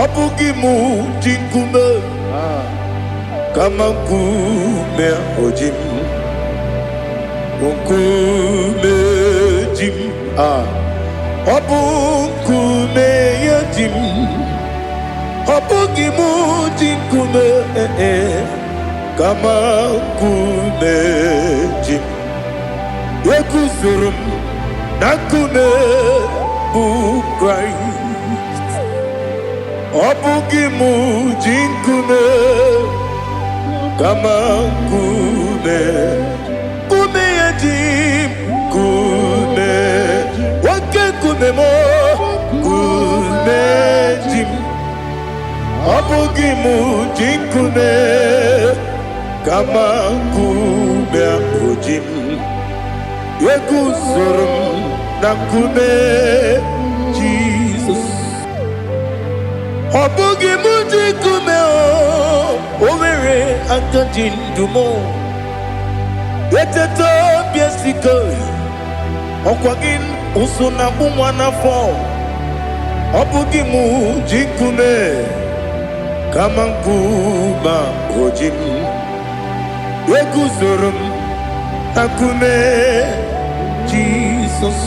Ọ bụghị mụ ji nkume, kama nkume ahụ ji m. Nkume ji m. Ọ bụ nkume ya ji m. Ọ bụghị mụ ji nkume, eh, eh, kama nkume ji m. Eguzoro m na nkume bụ Kraịst. Ọ bụghị mụ ji nkume, kama nkume, nkume ya ji m. Nkume, oke nkume m, nkume ji m. Ọ bụghị mụ ji nkume, kama nkume ahụ ji m. Eguzoro m na nkume Jizọs. Ọ bụghị mụ ji nkume, o nwere aka ji ndụ m. Eteta obi esike, ọkwa gị ụsụ na akpụ nwa n'afọ. Ọ bụghị mụ ji nkume, kama nkume ahụ ji m. Eguzoro m na nkume Jizọs.